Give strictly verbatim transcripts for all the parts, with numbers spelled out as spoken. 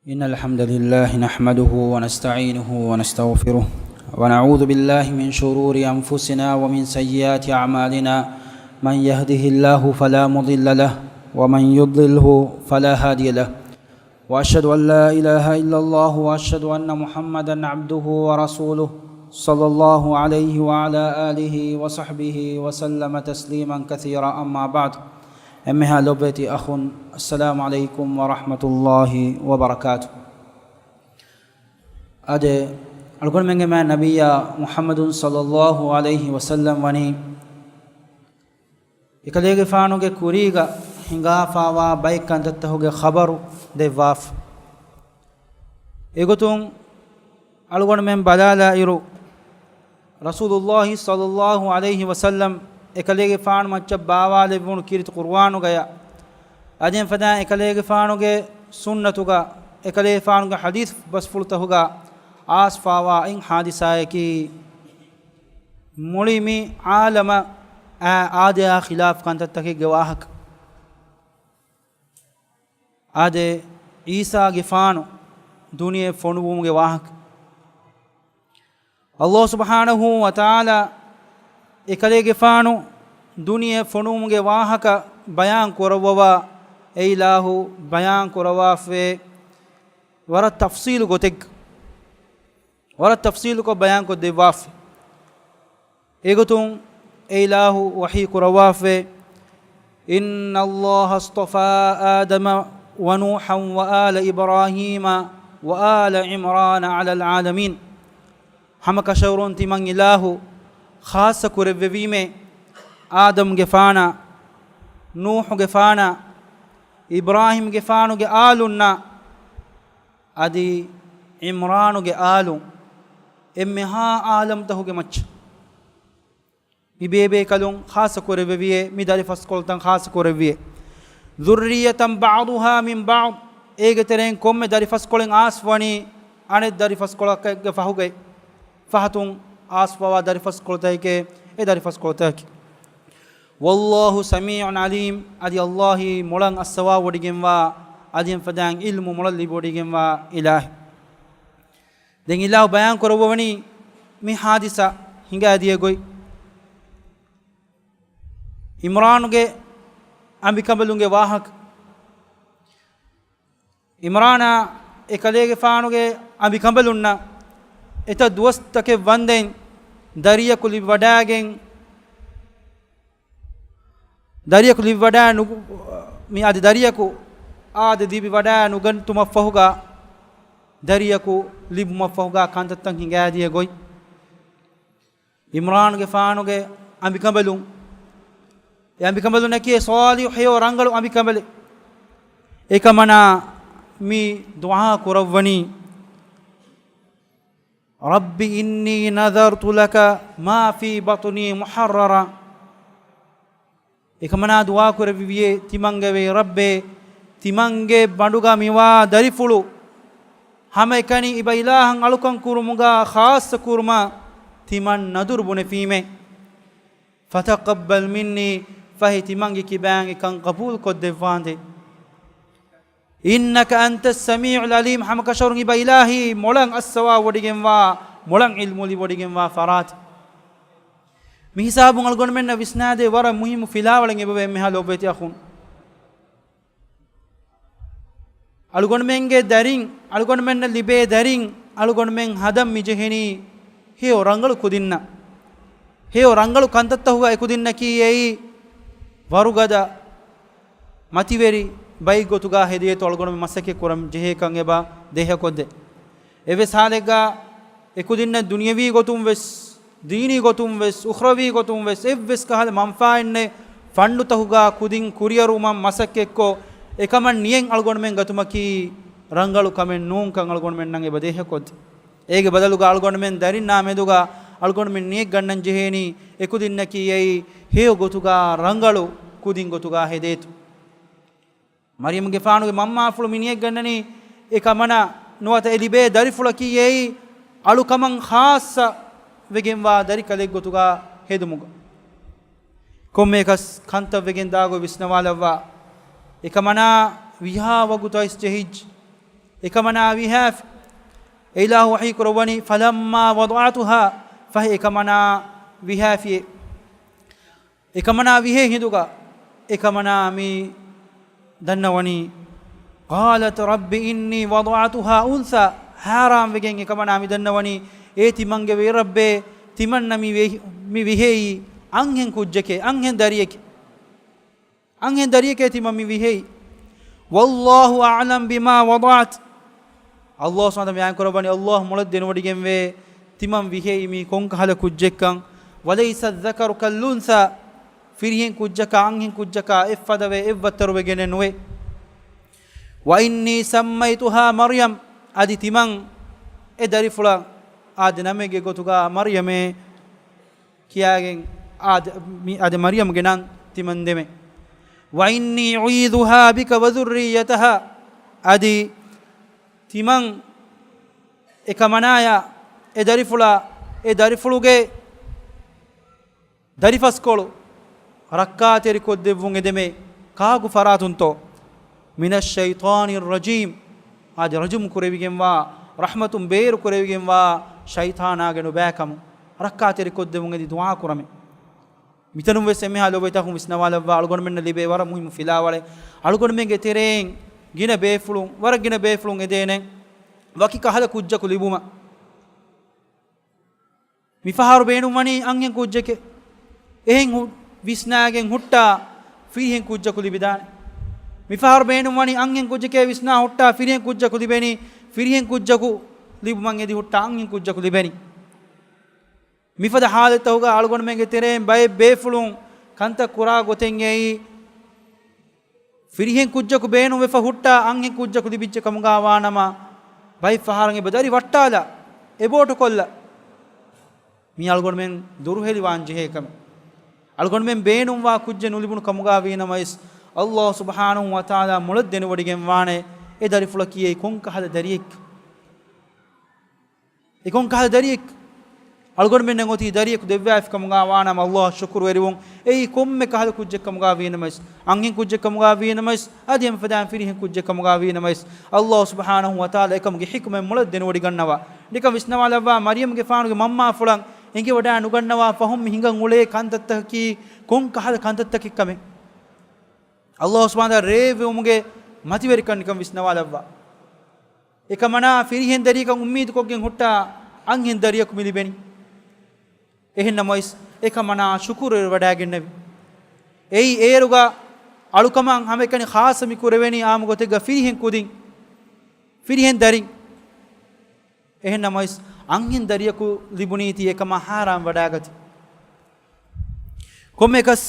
إن الحمد لله نحمده ونستعينه ونستغفره، ونعوذ بالله من شرور أنفسنا ومن سيئات أعمالنا. من يهده الله فلا مضل له، ومن يضلله فلا هادي له. وأشهد أن لا إله إلا الله، وأشهد أن محمدا عبده ورسوله، صلى الله عليه وعلى آله وصحبه وسلم تسليما كثيرا. أما بعد. އެންމެހާ ލޮބުވެތި އަޚުން، السلام عليكم ورحمة الله وبركاته. އާދެ، އަޅުގަނޑުމެންގެ މާތް ނަބިއްޔާ މުޙައްމަދު ޞައްލައްލާހު ޢަލައިހި ވަސައްލަމް ވަނީ އެކަލޭގެފާނުގެ ކުރީގަ ހިނގާފާވާ ބައެއް ކަންތައްތަކުގެ ޚަބަރު ދެއްވާފަ. އެގޮތުން އަޅުގަނޑުމެން ބަލާލާއިރު، ރަސޫލުއްލާހި ޞައްލައްލާހު ޢަލައިހި ވަސައްލަމް އެކަލޭގެފާނު މައްޗަށް ބާވާލެއްވުނު ކީރިތި ޤުރުއާނުގަޔަށް، އަދި އެފަދައިން އެކަލޭގެފާނުގެ ސުންނަތުގަ، އެކަލޭގެފާނުގެ ޙަދީޘް ބަސްފުޅުތަކުގަ އާސްފާވާ އެއް ޙާދިސާއަކީ، މުޅި މި ޢާލަމަށް އާ އާދަޔާ ޚިލާފު ކަންތައްތަކެއްގެ ވާހަކަ. އާދެ، ޢީސާގެފާނު ދުނިޔެ ފޮނުވުމުގެ ވާހަކަ. ﷲ ސުބްޙާނަހޫ ވަތަޢާލާ އެކަލޭގެފާނު ދުނިޔެ ފޮނުވުމުގެ ވާހަކަ ބަޔާން ކުރައްވަވާ، އެއިލާހު ބަޔާން ކުރައްވާފައި ވަރަށް ތަފްޞީލު ގޮތެއްގަ، ވަރަށް ތަފްޞީލުކޮށް ބަޔާންކޮށް ދެއްވާފަ. އެގޮތުން އެއިލާހު ވަޙީ ކުރައްވާފައި، إن الله اصطفى آدم ونوحا وآل إبراهيم وآل عمران على العالمين. ހަމަކަށަވަރުން ތިމަން އިލާހު ޚާއްޞަ ކުރެއްވެވީމޭ، އާދަމްގެފާނާ، ނޫޙުގެފާނާ، އިބްރާހީމްގެފާނުގެ އާލުންނާ، އަދި ޢިމްރާނުގެ އާލުން، އެންމެހާ އާލަމްތަކުގެ މައްޗަށް މި ބޭބޭކަލުން ޚާއްޞަ ކުރެއްވެވިއޭ، މި ދަރިފަސްކޮޅުތައް ޚާއްޞަ ކުރެއްވިއޭ. ذُرِّيَّةً بَعْضُهَا مِنْ بَعْضٍ، އޭގެ ތެރެއިން ކޮންމެ ދަރިފަސްކޮޅެއް އާސްވަނީ އަނެއް ދަރިފަސްކޮޅަކަށްގެ ފަހުގައި، ފަހަތުން އާސްފާވާ ދަރިފަސްކޮޅުތަކެކޭ، އެ ދަރިފަސްކޮޅުތަކަކީ. والله سميع عليم، އަދި ﷲ އީ މޮޅަށް އައްސަވާވޮޑިގެންވާ، އަދި އެފަދައިން ޢިލްމު މޮޅަށް ލިބިވޮޑިގެންވާ އިލާހެއް. ދެން އިލާހު ބަޔާން ކުރައްވަވަނީ މި ޙާދިސާ ހިނގާދިޔަ ގޮތް. ޢިމްރާނުގެ އަނބިކަނބަލުންގެ ވާހަކަ. ޢިމްރާނާ އެކަލޭގެފާނުގެ އަނބިކަނބަލުންނަށް އެތައް ދުވަސްތަކެއް ވަންދެން ދަރިޔަކު ލިބިވަޑައިގެން، ދަރިޔަކު ލިބިވަޑައި ނު-، މި އަދި ދަރިޔަކު އާދެ ލިބިވަޑައި ނުގަންތުމަށްފަހުގަ، ދަރިޔަކު ލިބުމަށްފަހުގަ ކަންތައްތައް ހިނގާދިޔަ ގޮތް. ޢިމްރާނުގެފާނުގެ އަނބިކަނބަލުން، އެ އަނބިކަނބަލުންނަކީ ޞާލިޙު ހެޔޮ ރަނގަޅު އަނބިކަނބަލެއް. އެކަމަނާ މި ދުޢާ ކުރައްވަނީ، رب إني نذرت لك ما في بطني محررا. އެކަމަނާ ދުޢާ ކުރެއްވިއޭ، ތިމަންގެ ވެރި ރައްބޭ، ތިމަންގެ ބަނޑުގަ މިވާ ދަރިފުޅު ހަމައެކަނި އިބަ އިލާހަށް އަޅުކަން ކުރުމުގަ ޚާއްޞަ ކުރުމަށް ތިމަން ނަދުރު ބުނެފީމޭ. فتقبل مني، ފަހެ ތިމަންގެ ކިބައިން އެކަން ޤަބޫލު ކޮށްދެއްވާނދޭ. إنك أنت السميع العليم، ހަމަކަށަވަރުން އިބަ އިލާހީ މޮޅަށް އައްސަވާ ވޮޑިގެންވާ، މޮޅަށް ޢިލްމު ލިބިވޮޑިގެންވާ ފަރާތެއް. މި ހިސާބުން އަޅުގަނޑުމެންނަށް ވިސްނާދޭ ވަރަށް މުހިއްމު ފިލާވަޅެއް އެބަވޭ އެންމެހާ ލޮބުވެތި އަޚުން. އަޅުގަނޑުމެންގެ ދަރިން، އަޅުގަނޑުމެންނަށް ލިބޭ ދަރިން، އަޅުގަނޑުމެން ހަދަން މިޖެހެނީ ހެޔޮ ރަނގަޅު ކުދިންނަށް. ހެޔޮ ރަނގަޅު ކަންތައްތަކުގަ އެކުދިންނަކީ އެއީ ވަރުގަދަ މަތިވެރި ބައެއް ގޮތުގަ ހެދޭތޯ އަޅުގަނޑުމެން މަސައްކަތް ކުރަން ޖެހޭކަން އެބަ ދޭހަކޮށްދޭ. އެއްވެސް ހާލެއްގަ އެކުދިންނަށް ދުނިޔަވީ ގޮތުން ވެސް، ދީނީ ގޮތުން ވެސް، އުޚްރަވީ ގޮތުން ވެސް އެއްވެސް ކަހަލަ މަންފާއެއް ނެތް ފަންޑުތަކުގަ ކުދިން ކުރިއަރުވުމަށް މަސައްކަތްކޮށް، އެކަމަށް ނިޔަތް އަޅުގަނޑުމެން ގަތުމަކީ ރަނގަޅު ކަމެއް ނޫންކަން އަޅުގަނޑުމެންނަށް އެބަ ދޭހަކޮށްދޭ. އޭގެ ބަދަލުގަ އަޅުގަނޑުމެން ދަރިންނާ މެދުގަ އަޅުގަނޑުމެން ނިޔަތް ގަންނަން ޖެހޭނީ އެކުދިންނަކީ އެއީ ހެޔޮ ގޮތުގަ ރަނގަޅު ކުދިން ގޮތުގަ ހެދޭތޯ. މަރްޔަމްގެފާނުގެ މަންމާފުޅު މި ނިޔަތް ގަންނަނީ އެކަމަނާ ނުވަތަ އެ ލިބޭ ދަރިފުޅަކީ އެއީ އަޅުކަމަށް ޚާއްޞަ ވެގެންވާ ދަރިކަލެއް ގޮތުގަ ހެދުމުގަ. ކޮންމެއަކަސް ކަންތައް ވެގެން ދާގޮތް ވިސްނަވާލައްވާ. އެކަމަނާ ވީހާ ވަގުތު އައިސް ޖެހިއްޖެ. އެކަމަނާ ވިހާފި. އެ އިލާހު ވަޙީ ކުރައްވަނީ، "فلما وضعتها" ފަހެ އެކަމަނާ ވިހާފިއޭ. އެކަމަނާ ވިހޭ ހިނދުގަ އެކަމަނާ މި ދަންނަވަނީ، "قالت رب إني وضعتها أنثى" ހައިރާން ވެގެން އެކަމަނާ މި ދަންނަވަނީ، އޭ ތިމަންގެ ރައްބޭ، ތިމަންނަށް މި ވި-، މި ވިހެއީ އަންހެން ކުއްޖެކޭ، އަންހެން ދަރިއެކޭ. އަންހެން ދަރިއެކޭ ތިމަން މި ވިހެއީ. "والله أعلم بما وضعت" ﷲ ސުބްޙާނަހޫ ވަތަޢާލާ ބަޔާން ކުރައްވަނީ، ﷲ މޮޅަށް ދެނެވޮޑިގެންވޭ ތިމަން ވިހެއީ މީ ކޮންކަހަލަ ކުއްޖެއްކަން. "وليس الذكر كالأنثى" ފިރިހެން ކުއްޖަކާ އަންހެން ކުއްޖަކާ އެއްފަދަވެ އެއްވައްތަރުވެގެނެއް ނުވޭ. "وإني سميتها مريم" އަދި ތިމަން އެ ދަރިފުޅަށް އާދެ ނަމެއްގެ ގޮތުގަ މަރްޔަމޭ ކިޔާގެން އާދެ، މި އާދެ މަރްޔަމްގެ ނަން ތިމަން ދެމޭ. "وإني أعيذها بك وذريتها" އަދި ތިމަން އެކަމަނާޔާ އެ ދަރިފުޅާ އެ ދަރިފުޅުގެ ދަރިފަސްކޮޅު ރައްކާތެރިކޮށްދެއްވުން އެދެމޭ. ކާކު ފަރާތުންތޯ؟ "من الشيطان الرجيم" އާދެ ރަޖުމް ކުރެވިގެންވާ، ރަޙްމަތުން ބޭރު ކުރެވިގެންވާ ޝައިޠާނާގެ ނުބައިކަމުން ރައްކާތެރިކޮށްދެއްވުން އެދި ދުޢާ ކުރަމޭ. މިތަނުން ވެސް އެންމެހާ ލޮބުވެތި އަޚުން ވިސްނަވާލައްވާ، އަޅުގަނޑުމެންނަށް ލިބޭ ވަރަށް މުހިއްމު ފިލާވަޅެއް. އަޅުގަނޑުމެންގެ ތެރެއިން ގިނަ ބޭފުޅުން، ވަރަށް ގިނަ ބޭފުޅުން އެދޭނެ ވަކި ކަހަލަ ކުއްޖަކު ލިބުމަށް. މިފަހަރު ބޭނުންވަނީ އަންހެން ކުއްޖެކޭ. އެހެން ހު-، ވިސްނާގެން ހުއްޓާ ފިރިހެން ކުއްޖަކު ލިބިދާނެ. މިފަހަރު ބޭނުންވަނީ އަންހެން ކުއްޖެކޭ ވިސްނާ ހުއްޓާ ފިރިހެން ކުއްޖަކު ލިބެނީ، ފިރިހެން ކުއްޖަކު ލިބުމަށް އެދި ހުއްޓާ އަންހެން ކުއްޖަކު ލިބެނީ. މިފަދަ ހާލަތްތަކުގަ އަޅުގަނޑުމެންގެ ތެރެއިން ބައެއް ބޭފުޅުން ކަންތައް ކުރާ ގޮތެއް އެއީ، ފިރިހެން ކުއްޖަކު ބޭނުންވެފަ ހުއްޓާ އަންހެން ކުއްޖަކު ލިބިއްޖެ ކަމުގަ ވާނަމަ، ބައެއް ފަހަރަށް އެބަ ދަރި ވައްޓާލާ، އެބޯޓުކޮށްލާ. މީ އަޅުގަނޑުމެން ދުރުހެލިވާން ޖެހޭ ކަމެއް. އަޅުގަނޑުމެން ބޭނުންވާ ކުއްޖެއް ނުލިބުނު ކަމުގަ ވީނަމަވެސް، ﷲ ސުބްޙާނަހޫ ވަތަޢާލާ މޮޅަށް ދެނެވޮޑިގެންވާނެ އެ ދަރިފުޅަކީ އެއީ ކޮންކަހަލަ ދަރިއެއް. އެ ކޮންކަހަލަ ދަރިއެއް؟ އަޅުގަނޑުމެންނަށް އޮތީ ދަރިއަކު ދެއްވާފި ކަމުގަ ވާނަމަ، ﷲ އަށް ޝުކުރުވެރިވުން. އެއީ ކޮންމެ ކަހަލަ ކުއްޖެއް ކަމުގަ ވީނަމަވެސް، އަންހެން ކުއްޖެއް ކަމުގަ ވީނަމަވެސް، އަދި އެންމެ ފަދައިން ފިރިހެން ކުއްޖެއް ކަމުގަ ވީނަމަވެސް، ﷲ ސުބްޙާނަހޫ ވަތަޢާލާ އެކަމުގެ ޙިކުމަތް މޮޅަށް ދެނެވޮޑިގަންނަވާ. ނިކަން ވިސްނަވާލައްވާ، މަރްޔަމްގެފާނުގެ މަންމާފުޅަށް އެނގިވަޑާ ނުގަންނަވާ ފަހުން މި ހިނގަން އުޅޭ ކަންތައްތަކަކީ ކޮން ކަހަލަ ކަންތައްތަކެއް ކަމެއް. ﷲ ސުބްޙާނަހޫ ވަތަޢާލާ ރޭވެވުމުގެ މަތިވެރިކަން ނިކަން ވިސްނަވާލައްވާ. އެކަމަނާ ފިރިހެން ދަރިއަކަށް އުއްމީދުކޮށްގެން ހުއްޓާ އަންހެން ދަރިއަކު މި ލިބެނީ. އެހެންނަމަވެސް، އެކަމަނާ ޝުކުރުވެވަޑައިގެންނެވި. އެއީ އޭރުގަ އަޅުކަމަށް ހަމައެކަނި ޚާއްޞަ މި ކުރެވެނީ އާއްމު ގޮތެއްގަ ފިރިހެން ކުދިން، ފިރިހެން ދަރިން. އެހެންނަމަވެސް، އަންހެން ދަރިއަކު ލިބުނީތީ އެކަމާ ހައިރާން ވަޑައިގަތީ. ކޮންމެއަކަސް،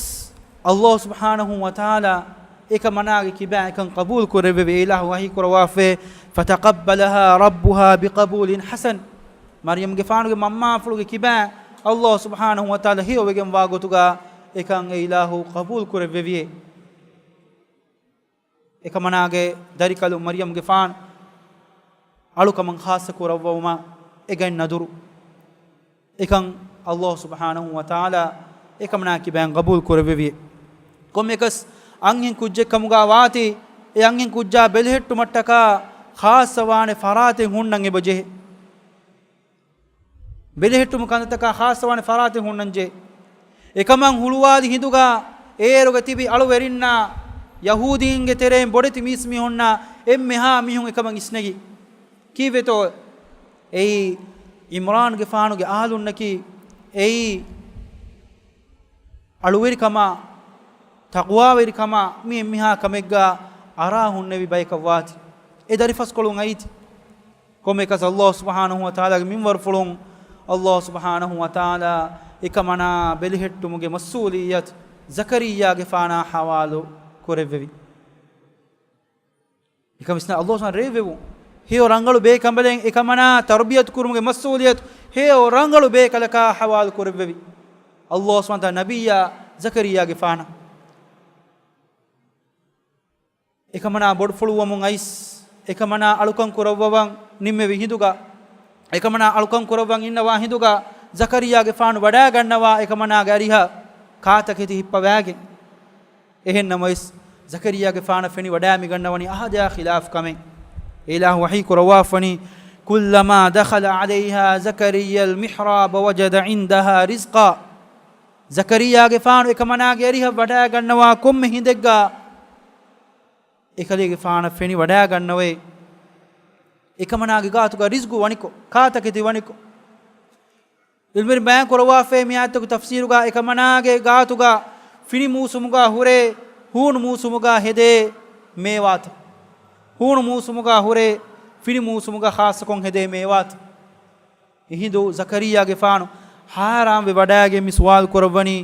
ﷲ ސުބްޙާނަހޫ ވަތަޢާލާ އެކަމަނާގެ ކިބައިން އެކަން ޤަބޫލު ކުރެއްވެވި. އެ އިލާހު ވަޙީ ކުރައްވާފައި، "فتقبلها ربها بقبول حسن." މަރްޔަމްގެފާނުގެ މަންމާފުޅުގެ ކިބައިން ﷲ ސުބްޙާނަހޫ ވަތަޢާލާ ހެޔޮވެގެންވާ ގޮތުގަ އެކަން އެ އިލާހު ޤަބޫލު ކުރެއްވެވިއޭ. އެކަމަނާގެ ދަރިކަލު މަރްޔަމްގެފާނު އަޅުކަމަށް ޚާއްޞަ ކުރައްވަވުމަށް އެ ގަތް ނަދުރު. އެކަން ﷲ ސުބްޙާނަހޫ ވަތަޢާލާ އެކަމަނާ ކިބައިން ޤަބޫލު ކުރެއްވެވި. ކޮންމެއަކަސް އަންހެން ކުއްޖެއް ކަމުގަ ވާތީ، އެ އަންހެން ކުއްޖާ ބެލެހެއްޓުމަށްޓަކާ ޚާއްޞަވާނެ ފަރާތެއް ހުންނަން އެބަ ޖެހޭ. ބެލެހެއްޓުމު ކަންތައްތަކާ ޚާއްޞަވާނެ ފަރާތެއް ހުންނަންޖެހޭ. އެކަމަށް ހުޅުވާލި ހިނދުގަ އޭރުގަ ތިބި އަޅުވެރިންނާ ޔަހޫދީންގެ ތެރެއިން ބޮޑެތި މީސްމީހުންނާ އެންމެހާ މީހުން އެކަމަށް އިސްނެގި. ކީއްވެތޯ؟ އެއީ ޢިމްރާންގެފާނުގެ އަހުލުންނަކީ، އެއީ އަޅުވެރިކަމާ، ތަޤްވާވެރިކަމާ މި އެންމެހާ ކަމެއްގަ އަރާ ހުންނެވި ބަޔަކަށް ވާތީ. އެ ދަރިފަސްކޮޅުން އައިތި. ކޮންމެއަކަސް ﷲ ސުބްޙާނަހޫ ވަތަޢާލާގެ މިންވަރުފުޅުން ﷲ ސުބްޙާނަހޫ ވަތަޢާލާ އެކަމަނާ ބެލެހެއްޓުމުގެ މަސްއޫލިއްޔަތު ޒަކަރިއްޔާގެފާނާ ޙަވާލު ކުރެއްވެވި. އެކަމަށް ވިސްނާ، ﷲ ސުބްޙާނަހޫ ރޭވެވުން. ހެޔޮ ރަނގަޅު ބޭކަނބަލެއް އެކަމަނާ ތަރުބިޔަތު ކުރުމުގެ މަސްއޫލިއްޔަތު ހެޔޮ ރަނގަޅު ބޭކަލަކާ ޙަވާލު ކުރެއްވެވި. ﷲ ސުބްޙާނަހޫ ވަތަޢާލާ ނަބިއްޔާ ޒަކަރިއްޔާގެފާނަށް. އެކަމަނާ ބޮޑުފުޅުވަމުން އައިސް، އެކަމަނާ އަޅުކަން ކުރައްވަވަން ނިންމެވި ހިނދުގަ، އެކަމަނާ އަޅުކަން ކުރައްވަން އިންނަވާ ހިނދުގަ، ޒަކަރިއްޔާގެފާނު ވަޑައިގަންނަވާ އެކަމަނާގެ އަރިހަށް ކާތަކެތި ހިއްޕަވާގެން. އެހެންނަމަވެސް، ޒަކަރިއްޔާގެފާނަށް ފެނިވަޑައި މިގަންނަވަނީ އާދަޔާ ޚިލާފު ކަމެއް. އިލާހު ވަޙީ ކުރައްވާފަނީ، كلما دخل عليها زكريا المحراب وجد عندها رزقا. ޒަކަރިއްޔާގެފާނު އެކަމަނާގެ އެރިހަށް ވަޑައިގަންނަވާ ކޮންމެ ހިނދެއްގަ އެކަލޭގެފާނަށް ފެނި ވަޑައިގަންނަވައޭ، އެކަމަނާގެ ގާތުގަ ރިޒްގު ވަނިކޮށް، ކާތަކެތި ވަނިކޮށް. ޢިލްމުވެރިން ބަޔާން ކުރައްވާފައި މި އާޔަތުގެ ތަފްސީރުގަ އެކަމަނާގެ ގާތުގަ ފިނި މޫސުމުގަ ހުރޭ ހޫނު މޫސުމުގަ ހެދޭ މޭވާތައް، ހޫނު މޫސުމުގަ ހުރޭ ފިނި މޫސުމުގަ ޚާއްޞަކޮށް ހެދޭ މޭވާތައް. އެހިނދު ޒަކަރިއްޔާގެފާނު ހައިރާންވެ ވަޑައިގެން މި ސުވާލު ކުރައްވަނީ،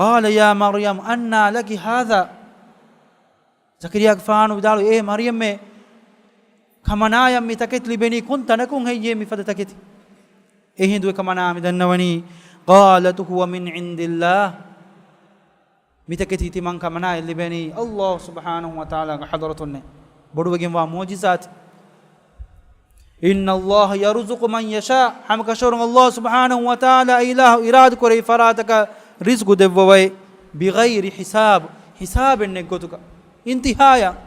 قال يا مريم أنى لك هذا؟ ޒަކަރިއްޔާގެފާނު ވިދާޅުވި، އޭ މަރްޔަމޭ، ކަމަނާޔަށް މި ތަކެތި ލިބެނީ ކޮން ތަނަކުން ހެއްޔޭ މިފަދަ ތަކެތި؟ އެހިނދު އެކަމަނާ މި ދަންނަވަނީ، قالت هو من عند الله. މިތަކެތި ތިމަން ކަމަނާޔަށް ލިބެނީ ﷲ ސުބްޙާނަހޫ ވަތަޢާލާގެ ޙަޟްރަތުންނޭ. ބޮޑުވެގެންވާ މުޢުޖިޒާތެއް. إن الله يرزق من يشاء، ހަމަކަށަވަރުން ﷲ ސުބްޙާނަހޫ ވަތަޢާލާ އިލާހު އިރާދަކުރެއްވި ފަރާތަކަށް ރިޒްގު ދެއްވަވައޭ، بغير حساب، ހިސާބެއް ނެތް ގޮތުގަ، އިންތިހާޔަށް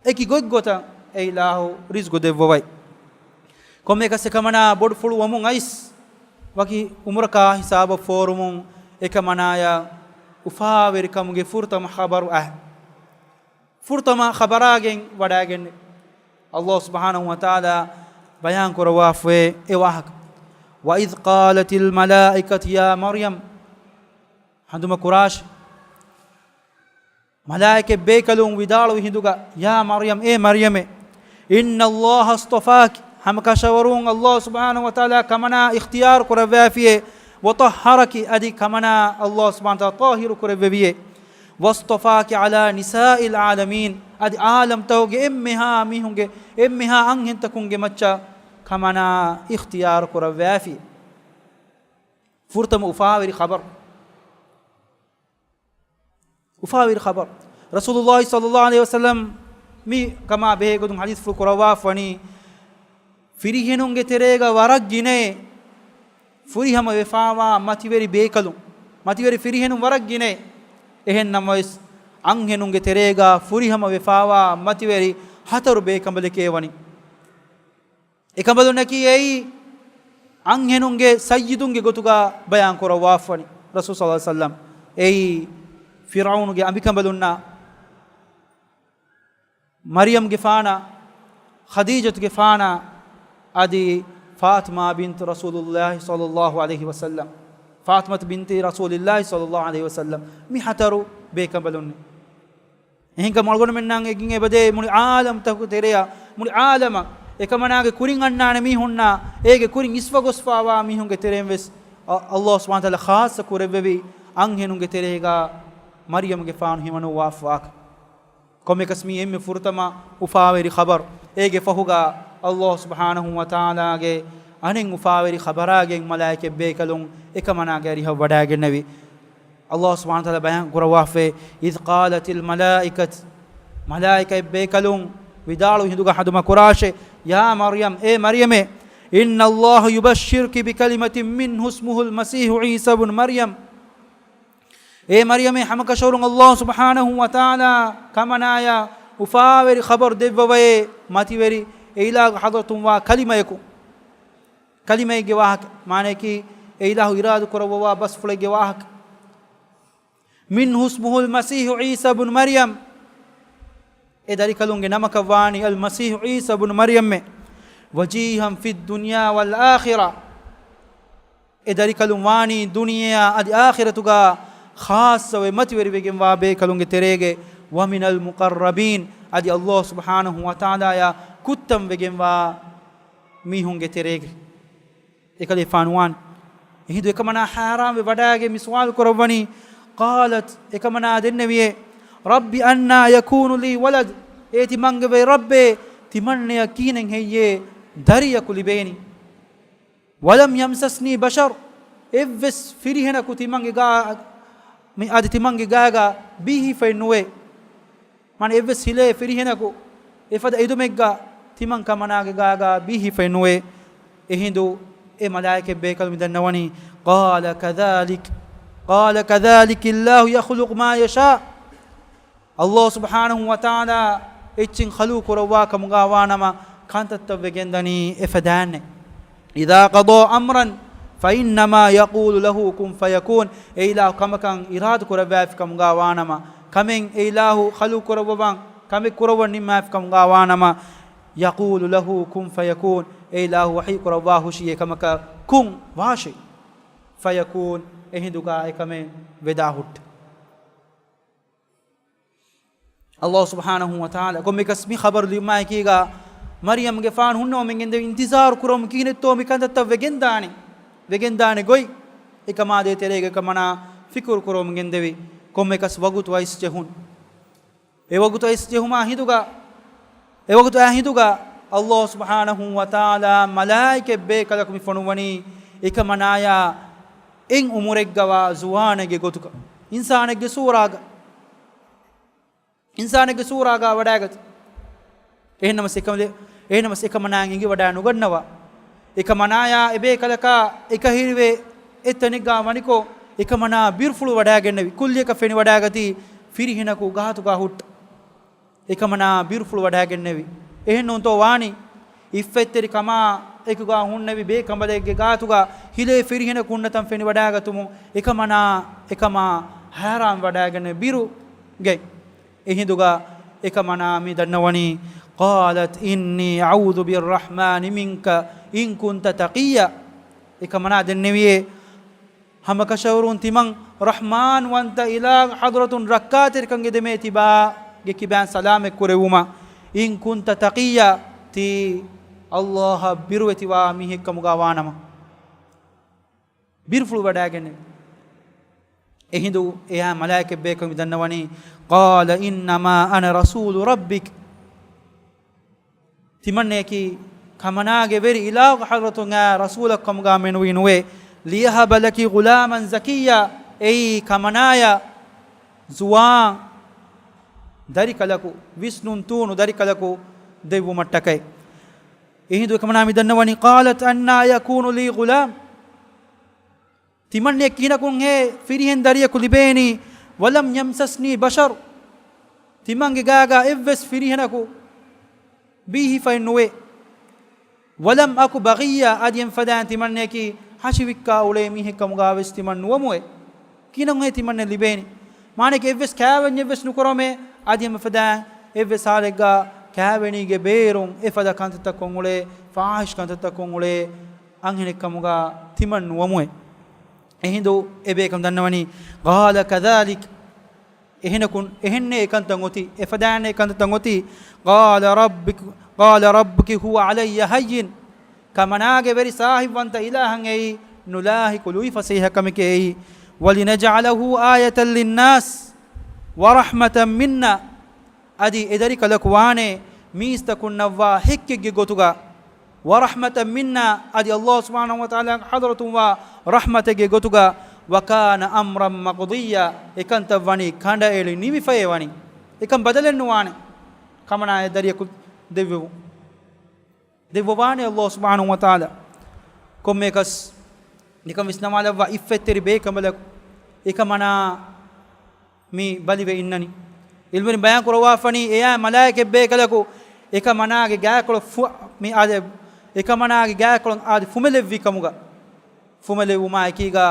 އެކި ގޮތްގޮތަށް އެ އިލާހު ރިޒްގު ދެއްވަވައި. ކޮންމެއަކަސް އެކަމަނާ ބޮޑުފުޅު ވަމުން އައިސް، ވަކި އުމުރަކާ ހިސާބަށް ފޯރުމުން އެކަމަނާޔަށް އުފާވެރިކަމުގެ ފުރަތަމަ ޚަބަރު އައި، ފުރަތަމަ ޚަބަރާގެން ވަޑައިގެންނެވި. ﷲ ސުބްޙާނަހޫ ވަތަޢާލާ ބަޔާން ކުރައްވާފައޭ އެ ވާހަކަ، وإذ قالت الملائكة يا مريم، ހަނދުމަ ކުރާށި، މަލާއިކަތް ބޭކަލުން ވިދާޅުވި ހިނދުގަ، يا مريم، އޭ މަރްޔަމޭ، إن الله اصطفاك، ހަމަކަށަވަރުން ﷲ ސުބްޙާނަހޫ ވަތަޢާލާ ކަމަނާ އިޚްތިޔާރު ކުރައްވައިފިއޭ، وطهرك، އަދި ކަމަނާ ﷲ ސުބްޙާނަހޫ ވަތަޢާލާ ޠާހިރު ކުރެއްވެވިއޭ، واصطفاك على نساء العالمين، އަދި ޢާލަމްތަކުގެ އެންމެހާ މީހުންގެ، އެންމެހާ އަންހެންތަކުންގެ މައްޗަށް ކަމަނާ އިޚްތިޔާރު ކުރައްވައިފި. ފުރަތަމަ އުފާވެރި ޚަބަރު. އުފާވެރި ޚަބަރު. ރަސޫލުﷲ ޞައްލަﷲ ޢަލައިހި ވަސައްލަމް މި ކަމާ ބެހޭ ގޮތުން ޙަދީޘްފުޅު ކުރައްވާފަނީ، ފިރިހެނުންގެ ތެރޭގަ ވަރަށް ގިނައޭ ފުރިހަމަ ވެފާވާ މަތިވެރި ބޭކަލުން، މަތިވެރި ފިރިހެނުން ވަރަށް ގިނައޭ. އެހެން ނަމަވެސް، އަންހެނުންގެ ތެރޭގަ ފުރިހަމަ ވެފާވާ މަތިވެރި ހަތަރު ބޭކަނބަލެކޭ ވަނީ. އެކަނބަލުންނަކީ އެއީ އަންހެނުންގެ ސައްޔިދުންގެ ގޮތުގަ ބަޔާން ކުރައްވާފަނި ރަސޫލު ޞައްލަﷲ ޢަލައިހި ވަސައްލަމް. އެއީ ފިރްޢައުނުގެ އަނބިކަނބަލުންނާ، މަރްޔަމްގެފާނާ، ޚަދީޖަތުގެފާނާ، އަދި ފާޠިމާ ބިންތު ރަސޫލުﷲ ޞައްލަﷲ ޢަލައިހި ވަސައްލަމް، ފާޠިމަތު ބިންތި ރަސޫލިﷲ ޞައްލަﷲ ޢަލައިހި ވަސައްލަމް، މި ހަތަރު ބޭކަނބަލުންނޭ. އެހެންކަމުން އަޅުގަނޑުމެންނަށް އެނގިގެން އެބަދޭ މުޅި ޢާލަމްތަކުގެ ތެރެއަށް، މުޅި ޢާލަމަށް އެކަމަނާގެ ކުރިން އަންނާނެ މީހުންނާ، އޭގެ ކުރިން އިސްވަގޮސްފާވާ މީހުންގެ ތެރެއިން ވެސް އަ-، ﷲ ސުބްޙާނަހޫ ވަތަޢާލާ ޚާއްޞަ ކުރެއްވެވި އަންހެނުންގެ ތެރޭގަ މަރްޔަމްގެފާނު ހިމަނުއްވާފާކަން. ކޮންމެއަކަސް މީ އެންމެ ފުރަތަމަ އުފާވެރި ޚަބަރު. އޭގެ ފަހުގަ ﷲ ސުބްޙާނަހޫ ވަތަޢާލާގެ އަނެއް އުފާވެރި ޚަބަރާގެން މަލާއިކަތް ބޭކަލުން އެކަމަނާގެ އަރިހަށް ވަޑައިގެންނެވި. ﷲ ސުބްޙާނަހޫ ވަތަޢާލާ ބަޔާން ކުރައްވާފައޭ، إذ قالت الملائكة، މަލާއިކަތް ބޭކަލުން ވިދާޅުވި ހިނދުގަ ހަނދުމަ ކުރާށޭ، يا مريم، އޭ މަރްޔަމޭ، إن الله يبشرك بكلمة منه اسمه المسيح عيسى ابن مريم. އޭ މަރްޔަމޭ، ހަމަކަށަވަރުން ﷲ ސުބްޙާނަހޫ ވަތަޢާލާ ކަމަނާޔަށް އުފާވެރި ޚަބަރު ދެއްވަވައޭ، މަތިވެރި އެ އިލާހުގެ ޙަޟްރަތުން ވާ ކަލިމަޔަކު. ކަލިމައެއްގެ ވާހަކަ، މާނަޔަކީ އެ އިލާހު އިރާދަ ކުރައްވަވާ ބަސްފުޅެއްގެ ވާހަކަ. منه اسمه المسيح عيسى ابن مريم. އެ ދަރިކަލުންގެ ނަމަކަށް ވާނީ އަލްމަސީޙު ޢީސާ ބުނު މަރްޔަމްއޭ. وجيها في الدنيا والآخرة. އެ ދަރިކަލުން ވާނީ ދުނިޔެއާ އަދި އާޚިރަތުގަ ޚާއްޞަވެ މަތިވެރިވެގެންވާ ބޭކަލުންގެ ތެރޭގެ، ومن المقربين، އަދި ﷲ ސުބްޙާނަހޫ ވަތަޢާލާޔާ ކުއްތަންވެގެންވާ މީހުންގެ ތެރޭގެ. އެކަލޭ ފާނުވާން. އެހިނދު އެކަމަނާ ހައިރާންވެ ވަޑައިގެން މި ސުވާލު ކުރައްވަނީ. قالت، އެކަމަނާ ދެންނެވިއޭ، رب أنى يكون لي ولد، އޭ ތިމަންގެ ވެރި ރައްބޭ، ތިމަންނަޔަށް ކިހިނެއް ހެއްޔޭ ދަރިޔަކު ލިބޭނީ؟ ولم يمسسني بشر، އެއްވެސް ފިރިހެނަކު ތިމަންގެ ގާ-، މި އަދި ތިމަންގެ ގާގަ ބީހިފައެއް ނުވޭ. މާނަ އެއްވެސް ހިލޭ ފިރިހެނަކު އެފަދަ އެދުމެއްގަ ތިމަން ކަމަނާގެ ގާގަ ބީހިފައެއް ނުވޭ. އެހިނދު އެ މަލާއިކަތް ބޭކަލު މި ދަންނަވަނީ، قال كذلك، قال كذلك الله يخلق ما يشاء. ﷲ ސުބްޙާނަހޫ ވަތަޢާލާ އެއްޗެއް ޚަލްޤު ކުރައްވާ ކަމުގާ ވާނަމަ، ކަންތައްތައް ވެގެންދަނީ އެފަދައިންނޭ. إذا قضى أمرا فإنما يقول له كن فيكون. އެ އިލާހު ކަމަކަށް އިރާދަ ކުރައްވާފި ކަމުގާ ވާނަމަ، ކަމެއް އެ އިލާހު ޚަލްޤު ކުރައްވަވަން، ކަމެއް ކުރައްވަން ނިންމާފި ކަމުގާ ވާނަމަ، يقول له كن فيكون. އެ އިލާހު ވަޙީ ކުރައްވާ ހުށީ އެކަމަކަށް، كن، ވާށޭ، فيكون، އެހިނދުގާ އެކަމެއް ވެދާ ހުއްޓޭ. ﷲ ސުބްޙާނަހޫ ވަތަޢާލާ ކޮންމެކަސް މި ޚަބަރު ލިބުމާއެކީގާ، މަރްޔަމްގެފާނު ހުންނަވަމުން ގެންދެވި އިންތިޒާރު ކުރަމުން ކިހިނެއްތޯ މި ކަންތައްތައް ވެގެންދާނެ، ވެގެންދާނެ ގޮތް. އެކަމާ ދޭތެރޭގަ އެކަމަނާ ފިކުރު ކުރަމުން ގެންދެވި. ކޮންމެކަސް ވަގުތު އައިސް ޖެހުނު. އެވަގުތު އައިސް ޖެހުމާ ހިނދުގަ، އެވަގުތު އާ ހިނދުގަ ﷲ ސުބްޙާނަހޫ ވަތަޢާލާ މަލާއިކަތް ބޭކަލަކު މި ފޮނުއްވަނީ އެކަމަނާޔާ އެއް އުމުރެއްގަވާ ޒުވާނެއްގެ ގޮތުގަ، އިންސާނެއްގެ ސޫރާގަ، އިންސާނެއްގެ ސޫރާގަ ވަޑައިގަތީ. އެހެންނަމަސް އެކަމަ-، އެހެންނަމަސް އެކަމަނާއަށް އެނގިވަޑައި ނުގަންނަވާ. އެކަމަނާޔާ އެބޭކަލަކާ އެކަހެރިވެ އެއްތަނެއްގަ ވަނިކޮށް، އެކަމަނާ ބިރުފުޅު ވަޑައިގެންނެވި. ކުއްލިއަކަށް ފެނިވަޑައިގަތީ ފިރިހެނަކު ގާތުގަ ހުއްޓަ. އެކަމަނާ ބިރުފުޅު ވަޑައިގެންނެވި. އެހެންނޫންތޯ ވާނީ؟ އިއްފަތްތެރިކަމާ އެކުގަ ހުންނެވި ބޭކަނބަލެއްގެ ގާތުގަ ހިލޭ ފިރިހެނަކު ހުންނަތަން ފެނިވަޑައިގަތުމުން އެކަމަނާ އެކަމާ ހައިރާން ވަޑައިގެންނެވި ބިރުގައި. އެހިނދުގަ އެކަމަނާ މި ދަންނަވަނީ، قالت إني أعوذ بالرحمن منك إن كنت تقيا. އެކަމަނާ ދެންނެވިއޭ، ހަމަކަށަވަރުން ތިމަން ރަޙްމާން ވަންތަ އިލާހު ޙަޟްރަތުން ރައްކާތެރިކަން އެދެމޭ ތިބާގެ ކިބައިން ސަލާމަތް ކުރެވުމަށް. إن كنت تقيا، ތީ ﷲ އަށް ބިރުވެތިވާ މީހެއްކަމުގަ ވާނަމަ. ބިރުފުޅު ވަޑައިގެންނެވި. އެހިނދު އެއާ މަލާއިކަތް ބޭކަލުން ދަންނަވަނީ، قال إنما أنا رسول ربك. ތިމަންނަޔަކީ ކަމަނާގެ ވެރި އިލާހު ޙަޟްރަތުން އައި ރަސޫލަކު ކަމުގަ މެނުވީ ނުވޭ. لأهب لك غلاما زكيا، އެއީ ކަމަނާޔަށް ޒުވާން ދަރިކަލަކު، ވިސްނުން ތޫނު ދަރިކަލަކު ދެއްވުމަށްޓަކައި. އެހިނދު އެކަމަނާ މި ދަންނަވަނީ، قالت أنى يكون لي غلام. ތިމަންނަޔަށް ކިހިނަކުންހޭ ފިރިހެން ދަރިޔަކު ލިބޭނީ؟ ولم يمسسني بشر، ތިމަންގެ ގާގާ އެއްވެސް ފިރިހެނަކު ބީހިފައެއް ނުވޭ. ولم أك بغيا، އަދި އެންފަދައިން ތިމަންނަޔަކީ ހަށިވިއްކާ އުޅޭ މީހެއްކަމުގާވެސް ތިމަން ނުވަމުވެ. ކިހިނަކުންހޭ ތިމަންނަ ލިބޭނީ؟ މާނައަކީ އެއްވެސް ކާވެންޏެއްވެސް ނުކުރަމޭ، އަދި އެންފަދައިން އެއްވެސް ހާލެއްގާ ކާވެނީގެ ބޭރުން އެފަދަ ކަންތައްތައް ކޮށްއުޅޭ، ފާޙިޝް ކަންތައްތައް ކޮށްއުޅޭ، އަންހެނެއްކަމުގާ ތިމަން ނުވަމުވެ. އެހިނދު އެބޭކަލުން ދަންނަވަނީ، قال كذلك، އެހެނަކުން، އެހެންނޭ އެކަންތައް އޮތީ، އެފަދައިންނޭ އެކަންތައް އޮތީ. قال ربك، قال ربك هو علي هين، ކަމަނާގެ ވެރި ސާހިބްވަންތަ އިލާހަށް އެއީ ނުލާހިކު ލުއިފަސޭހަ ކަމެކޭ އެއީ. ولنجعله آية للناس ورحمة منا، އަދި އެދަރިކަލަކު ވާނޭ މީސްތަކުންނަށްވާ ހެއްކެއްގެ ގޮތުގަ، ورحمة منا، އަދި ﷲ ސުބްޙާނަހޫ ވަތަޢާލާގެ ޙަޟްރަތުންވާ ރަޙްމަތެއްގެ ގޮތުގަ، وكان أمرا مقضيا، އެކަންތައް ވަނީ ކަނޑައެޅި ނިމިފައޭ ވަނީ. އެކަން ބަދަލެއް ނުވާނެ. ކަމަނާ އެ ދަރިޔަކު ދެއްވެވުން. ދެއްވަވާނެ ﷲ ސުބްޙާނަހޫ ވަތަޢާލާ. ކޮންމެއަކަސް ނިކަން ވިސްނަވާލައްވާ އިއްފަތްތެރި ބޭކަނބަލަކު އެކަމަނާ މި ބަލިވެ އިންނަނީ. ޢިލްމުވެރިން ބަޔާން ކުރައްވާފަނީ، އެއާ މަލާއިކަތް ބޭކަލަކު އެކަމަނާގެ ގާތްކޮޅަށް ފު-، މި އާދެ، އެކަމަނާގެ ގާތްކޮޅަށް އާދެ ފުމެލެއްވި ކަމުގަ، ފުމެލެއްވުމާ އެކީގަ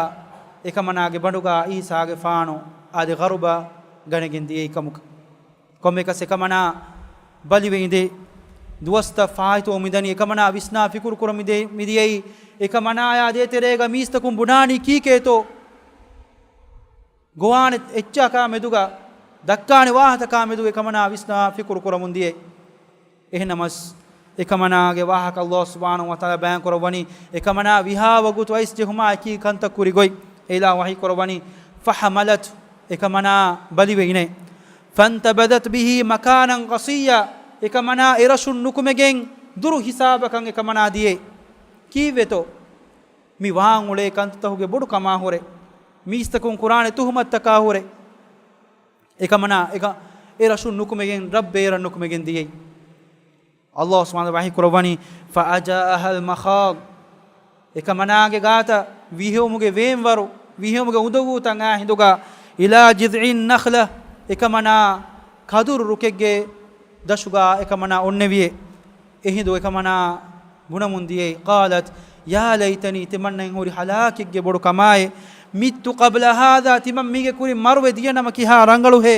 އެކަމަނާގެ ބަނޑުގަ ޢީސާގެފާނު އާދެ ޣަރުބަ ގަނެގެން ދިޔައީ ކަމުގަ. ކޮންމެއަކަސް އެކަމަނާ ބަލިވެ އިނދެ، ދުވަސްތައް ފާއިތުވަމުން މިދަނީ، އެކަމަނާ ވިސްނާ ފިކުރު ކުރަމުން މިދެ-، މިދިޔައީ، އެކަމަނާޔާ ދޭތެރޭގަ މީސްތަކުން ބުނާނީ ކީކޭތޯ؟ ގޮވާނެ އެއްޗަކާ މެދުގަ، ދައްކާނެ ވާހަތަކާ މެދުގަ އެކަމަނާ ވިސްނާ ފިކުރު ކުރަމުން ދިޔައީ. އެހެންނަމަސް، އެކަމަނާގެ ވާހަކަ ﷲ ސުބްޙާނަހޫ ވަތަޢާލާ ބަޔާން ކުރައްވަނީ، އެކަމަނާ ވިހާ ވަގުތު އައިސް ޖެހުމާ އެކީ ކަންތައް ކުރި ގޮތް. އެއިލާހު ވަޙީ ކުރައްވަނީ، فحملته، އެކަމަނާ ބަލިވެ އިނޭ. فانتبذت به مكانا قصيا، އެކަމަނާ އެރަށުން ނުކުމެގެން ދުރު ހިސާބަކަށް އެކަމަނާ ދިޔޭ. ކީއްވެތޯ؟ މި ވާން އުޅޭ ކަންތައްތަކުގެ ބޮޑު ކަމާ ހުރެ، މީސްތަކުން ކުރާނެ ތުހުމަތުތަކާ ހުރެ، އެކަމަނާ އެކަ-، އެރަށުން ނުކުމެގެން، ރައްބޭރަށް ނުކުމެގެން ދިޔައީ. ﷲ ސުބްޙާނަހޫ ވަތަޢާލާ ވަޙީ ކުރައްވަނީ، فأجاءها المخاض، އެކަމަނާގެ ގާތަށް ވިހެއުމުގެ ވޭންވަރު، ވިހެއުމުގެ އުނދަގޫތައް އާ ހިނދުގަ، إلى جذع النخلة، އެކަމަނާ ކަދުރު ރުކެއްގެ ދަށުގާ އެކަމަނާ އޮންނެވިއޭ. އެހިނދު އެކަމަނާ ބުނަމުން ދިޔައީ، قالت يا ليتني، ތިމަންނައިން ހުރި ހަލާކެއްގެ ބޮޑު ކަމާއޭ، مت قبل هذا، ތިމަން މީގެ ކުރިން މަރުވެ ދިޔަނަމަ ކިހާ ރަނގަޅުހޭ،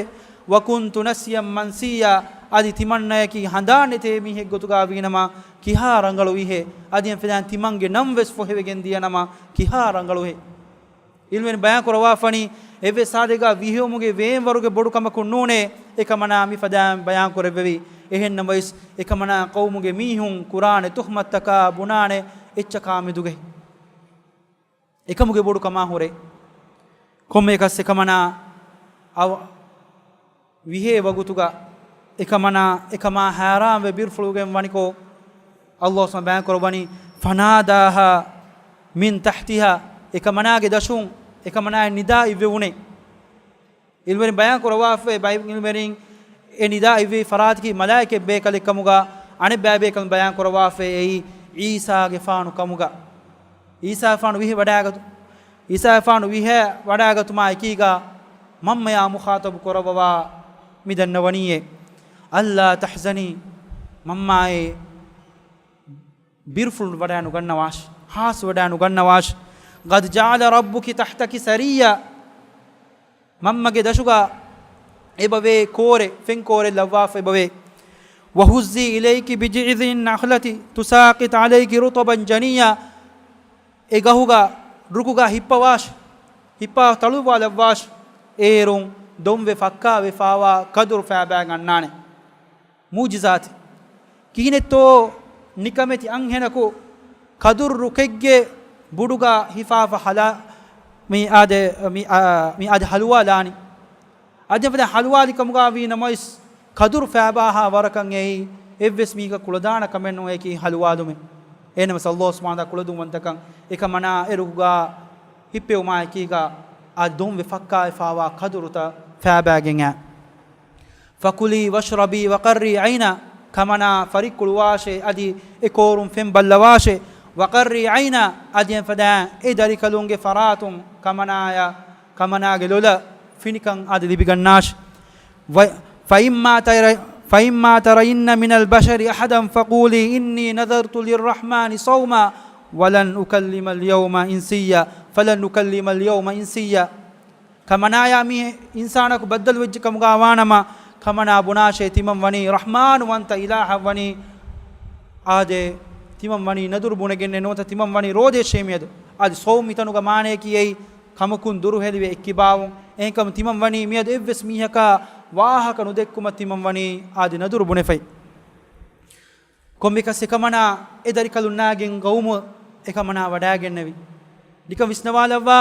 وكنت نسيا منسيا، އަދި ތިމަންނަޔަކީ ހަނދާން ނެތޭ މީހެއް ގޮތުގާ ވީނަމަ ކިހާ ރަނގަޅުވީހޭ، އަދި އެފަދައިން ތިމަންގެ ނަން ވެސް ފޮހެވެގެން ދިޔަނަމަ ކިހާ ރަނގަޅުހޭ. ޢިލްމުވެރިން ބަޔާން ކުރަވާފަނީ، އެއްވެސް ހާލެއްގަ ވިހެއުމުގެ ވޭންވަރުގެ ބޮޑު ކަމަކުން ނޫނޭ، އެކަމަނާ މިފަދައިން ބަޔާން ކުރެއްވެވީ. އެހެންނަމަވެސް، އެކަމަނާ ޤައުމުގެ މީހުން ކުރާނެ ތުހުމަތުތަކާ ބުނާނެ އެއްޗަކާ މެދުގައި އެކަމުގެ ބޮޑު ކަމާ ހުރޭ. ކޮންމެއަކަސް އެކަމަނާ އަވަ ވިހޭ ވަގުތުގަ އެކަމަނާ، އެކަމާ ހައިރާންވެ ބިރުފުޅުގެން ވަނިކޮށް، ﷲ ސުބްޙާނަހޫ ބަޔާން ކުރައްވަނީ، فناداها من تحتها، އެކަމަނާގެ ދަށުން އެކަމަނާއަށް ނިދާ އިއްވެވުނޭ. ޢިލްމުވެރިން ބަޔާން ކުރައްވާފައި، ބައި ޢިލްމުވެރިން އެ ނިދާ އިއްވި ފަރާތަކީ މަލާއިކަ ބޭކަލެއް ކަމުގަ، އަނެއް ބައި ބޭކަލުން ބަޔާން ކުރައްވާފައި އެއީ ޢީސާގެފާނު ކަމުގަ. ޢީސާގެފާނު ވިހެ ވަޑާގަތު، ޢީސާގެފާނު ވިހެ ވަޑާގަތުމާ އެކީގަ މަންމަޔާ މުޚާޠަބު ކުރައްވަވާ މި ދަންނަވަނީއޭ، ألا تحزني، މަންމާއޭ ބިރުފުޅު ވަޑައި ނުގަންނަވާށި، ހާސް ވަޑައި ނުގަންނަވާށި. قد جعل ربك تحتك سريا، މަންމަގެ ދަށުގަ އެބަވޭ ކޯރެއް، ފެން ކޯރެއް ލައްވާފަ އެބަވޭ. وهزي إليك بجذع النخلة تساقط عليك رطبا جنيا، އެ ގަހުގަ، ރުކުގަ ހިއްޕަވާށި، ހިއްޕާ ތަޅުއްވާލައްވާށި، އޭރުން ދޮންވެ ފައްކާވެފާވާ ކަދުރު ފައިބައިގެން އަންނާނެ. މުޢުޖިޒާތެއް. ކިހިނެއްތޯ ނިކަމެތި އަންހެނަކު ކަދުރު ރުކެއްގެ ބުޑުގަ ހިފާފަ ހަލާ، މި އާދެ، މި، އާ، މި އާދެ ހަލުވާލާނީ. އަދި އެފަދަ ހަލުވާލި ކަމުގަ ވީ ނަމަވެސް، ކަދުރު ފައިބާހާ ވަރަކަށް އެއީ އެއްވެސް މީހަކަށް ކުޅަދާނަ ކަމެއް ނޫން އެކީ ހަލުވާލުމެއް. އެހެންނަމަވެސް ﷲ ސުބްޙާނަހޫ ވަތަޢާލާ ކުޅަދުންވަންތަކަން އެކަމަނާ އެ ރުކުގަ ހިއްޕެވުމާ އެކީގަ އާދެ ދޮންވެ ފައްކާވެފާވާ ކަދުރުތައް ފައިބައިގެން އައި. فكلي واشربي وقري عينا، ކަމަނާ ފަރިއްކުޅުވާށޭ، އަދި އެ ކޯރުން ފެން ބައްލަވާށޭ. وقري عينا، އަދި އެފަދައިން އެ ދަރިކަލުންގެ ފަރާތުން ކަމަނާޔަށް، ކަމަނާގެ ލޮލަށް ފިނިކަން އަދި ލިބިގަންނާށި. ވަ-، فإما تر-، فإما ترين من البشر أحدا فقولي إني نذرت للرحمن صوما ولن أكلم اليوم إنسيا، فلن أكلم اليوم إنسيا. ކަމަނާޔާ މީ އިންސާނަކު ބައްދަލުވެއްޖެ ކަމުގަ ވާނަމަ، ކަމަނާ ބުނާށޭ، ތިމަން ވަނީ ރަޙްމާނުވަންތަ އިލާހަށް ވަނީ، އާދެ، ތިމަން ވަނީ ނަދުރު ބުނެގެންނެއް ނުވަތަ ތިމަން ވަނީ ރޯދައަށޭ މިއަދު. އަދި ޞައުމް މިތަނުގަ މާނަޔަކީ އެއީ ކަމަކުން ދުރުހެލިވެ އެއްކިބާވުން. އެހެންކަމުން ތިމަން ވަނީ މިއަދު އެއްވެސް މީހަކާ ވާހަކަ ނުދެއްކުމަށް ތިމަން ވަނީ އާދެ ނަދުރު ބުނެފައި. ކޮންމެއަކަސް އެކަމަނާ އެ ދަރިކަލުންނާގެން ގައުމު އެކަމަނާ ވަޑައިގެންނެވި. ނިކަން ވިސްނަވާލައްވާ،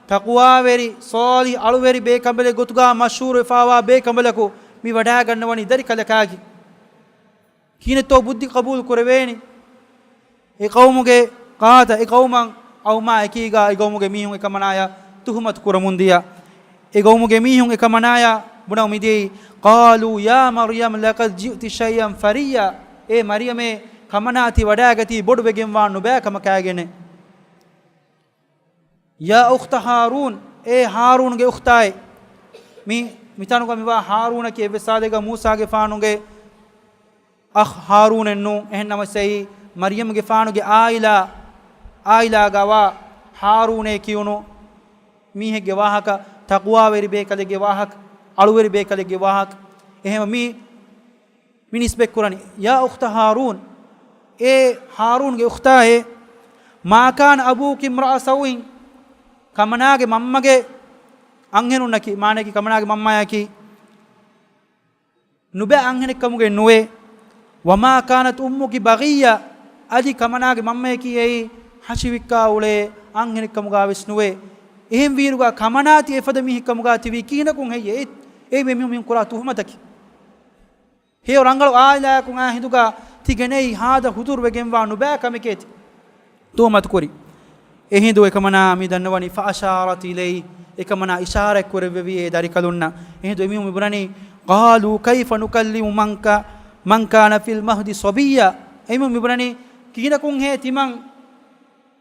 ތަޤްވާވެރި، ޞާލިޙު، އަޅުވެރި ބޭކަނބަލެއް ގޮތުގަ މަޝްހޫރުވެފާވާ ބޭކަނބަލަކު މި ވަޑައިގަންނަވަނީ ދަރިކަލަކާގެ. ކިހިނެއްތޯ ބުއްދި ޤަބޫލު ކުރެވޭނީ؟ އެ ޤައުމުގެ ޤާތަށް އެ ޤައުމަށް އައުމާ އެކީގަ އެ ޤައުމުގެ މީހުން އެކަމަނާޔަށް ތުހުމަތު ކުރަމުންދިޔަ. އެ ޤައުމުގެ މީހުން އެކަމަނާޔަށް ބުނަމުން މިދިޔައީ، قالوا يا مريم لقد جئت شيئا فريا، އޭ މަރިޔަމޭ، ކަމަނާ ތި ވަޑައިގަތީ ބޮޑުވެގެންވާން ނުބައި ކަމަކާގެންނޭ. يا أخت هارون، އޭ ހާރޫންގެ އުޚްތާއޭ. މި، މިތަނުގަ މިވާ ހާރޫނަކީ އެއްވެސް ހާލެއްގަ މޫސާގެފާނުގެ އަޚް ހާރޫނެއް ނޫން. އެހެން ނަމަވެސް އެއީ މަރިޔަމްގެފާނުގެ އާއިލާ، އާއިލާގަވާ ހާރޫނޭ ކިޔުނު މީހެއްގެ ވާހަކަ، ތަޤްވާވެރި ބޭކަލެއްގެ ވާހަކަ، އަޅުވެރި ބޭކަލެއްގެ ވާހަކަ. އެހެން މި، މި ނިސްބަތްކުރަނީ، يا أخت هارون، އޭ ހާރޫންގެ އުޚްތާއޭ، ما كان أبوك امرأ سوء، ކަމަނާގެ މަންމަގެ އަންހެނުންނަކީ، މާނައަކީ ކަމަނާގެ މަންމަޔަކީ ނުބައި އަންހެނެއްކަމުގައެއް ނުވޭ. وما كانت أمك بغيا، އަދި ކަމަނާގެ މަންމަޔަކީ އެއީ ހަށިވިއްކާ އުޅޭ އަންހެނެއްކަމުގަވެސް ނުވޭ. އެހެންވީއިރުގަ ކަމަނާ ތި އެފަދަ މީހެއްކަމުގަ ތިވީ ކިހިނަކުން ހެއްޔޭ؟ އެ، އެ މީހުން ކުރާ ތުހުމަތަކީ. ހެޔޮ ރަނގަޅު އާއިލާއަކުން އާ ހިނދުގަ ތި ގެނައީ ހާދަ ހުދުރުވެގެންވާ ނުބައި ކަމެކޭ ތި ތުހުމަތު ކުރީ. އެހިނދު އެކަމަނާ މި ދަންނަވަނީ، فأشارت إليه، އެކަމަނާ އިޝާރަތް ކުރެއްވެވި އެ ދަރިކަލުންނަށް. އެހިނދު އެމީހުން މިބުނަނީ، قالوا كيف نكلم من ك-، من كان في المهد صبيا. އެމީހުން މިބުނަނީ، ކިހިނަކުންހޭ ތިމަން،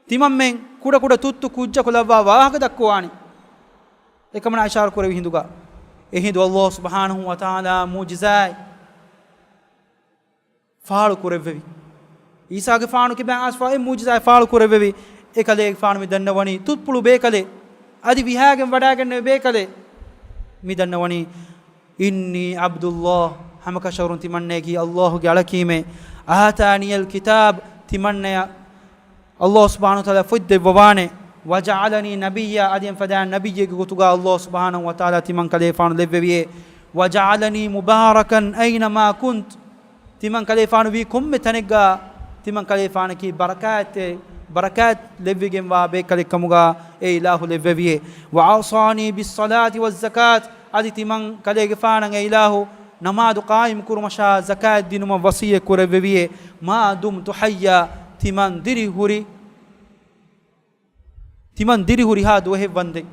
ތިމަންމެން ކުޑަކުޑަ ތުއްތު ކުއްޖަކު ލައްވާ ވާހަކަ ދައްކުވާނީ؟ އެކަމަނާ އިޝާރަ ކުރެވި ހިނދުގަ. އެހިނދު ﷲ ސުބްޙާނަހޫ ވަތަޢާލާ މުޢުޖިޒާތް ފާޅު ކުރެއްވެވި. ޢީސާގެފާނު ކިބައިން އައިސްފަ އެ މުޢުޖިޒާތް ފާޅު ކުރެއްވެވި. އެކަލޭގެފާނު މި ދަންނަވަނީ ތުއްޕުޅު ބޭކަލެއް، އަދި ވިހާގެން ވަޑާގެންނެވި ބޭކަލެއް މި ދަންނަވަނީ. إني عبد الله، ހަމަކަށަވަރުން ތިމަންނައަކީ ﷲ ގެ އަޅަކީމޭ. آتاني الكتاب، ތިމަންނަޔަށް ﷲ ސުބްޙާނަހޫ ވަތަޢާލާ ފޮތް ދެއްވަވާނެ. وجعلني نبيا، އަދި އެފަދައިން ނަބިއްޔެއްގެ ގޮތުގަ ﷲ ސުބްޙާނަހޫ ވަތަޢާލާ ތިމަން ކަލޭފާނު ލެއްވެވިއޭ. وجعلني مباركا أينما كنت، ތިމަން ކަލޭފާނު ވީ ކޮންމެ ތަނެއްގަ ތިމަން ކަލޭފާނަކީ ބަރަކާތްތެ، ބަރަކާތް ލެއްވިގެންވާ ބޭކަލެއް ކަމުގަ އެ އިލާހު ލެއްވެވިއޭ. وأوصاني بالصلاة والزكاة، އަދި ތިމަން ކަލޭގެފާނަށް އެ އިލާހު ނަމާދު ޤާއިމް ކުރުމަށާ ޒަކާތް ދިނުމަށް ވަޞިއްޔަތް ކުރެއްވެވިއޭ. ما دمت حيا، ތިމަން ދިރިހުރި، ތިމަން ދިރިހުރިހާ ދުވަހެއް ވަންދެން